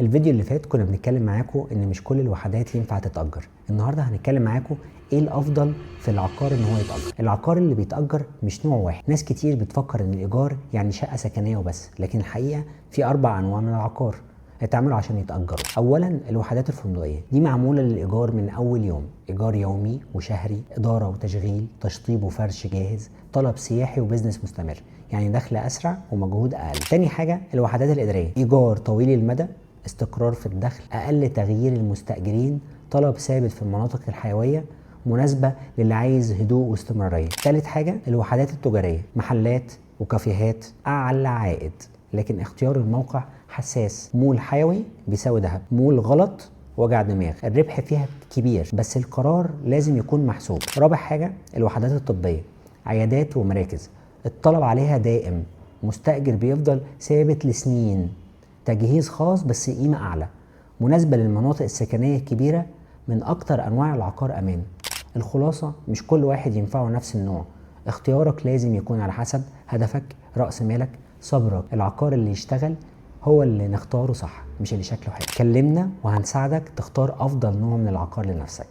الفيديو اللي فات كنا بنتكلم معاكم ان مش كل الوحدات ينفع تتأجر. النهارده هنتكلم معاكم ايه الافضل في العقار ان هو يتأجر. العقار اللي بيتأجر مش نوع واحد. ناس كتير بتفكر ان الايجار يعني شقة سكنية وبس، لكن الحقيقة في 4 انواع من العقار اتعملوا عشان يتأجروا. اولا الوحدات الفندقية، دي معمولة للايجار من اول يوم، ايجار يومي وشهري، ادارة وتشغيل، تشطيب وفرش جاهز، طلب سياحي و business مستمر، يعني دخل اسرع ومجهود اقل. تاني حاجة الوحدات الادارية، ايجار طويل المدى، استقرار في الدخل، اقل تغيير المستأجرين، طلب ثابت في المناطق الحيوية، مناسبة للي عايز هدوء واستمرارية. تالت حاجة الوحدات التجارية، محلات وكافيهات، أعلى عائد، لكن اختيار الموقع حساس. مول حيوي بيساوي ذهب، مول غلط وجع دماغ، الربح فيها كبير بس القرار لازم يكون محسوب. رابع حاجة الوحدات الطبية، عيادات ومراكز، الطلب عليها دائم، مستأجر بيفضل ثابت لسنين، تجهيز خاص بس قيمة أعلى، مناسبة للمناطق السكنية الكبيرة، من أكتر أنواع العقار أمان. الخلاصة مش كل واحد ينفعه نفس النوع، اختيارك لازم يكون على حسب هدفك، رأس مالك، صبرك. العقار اللي يشتغل هو اللي نختاره صح، مش اللي شكله حلو. كلمنا وهنساعدك تختار أفضل نوع من العقار لنفسك.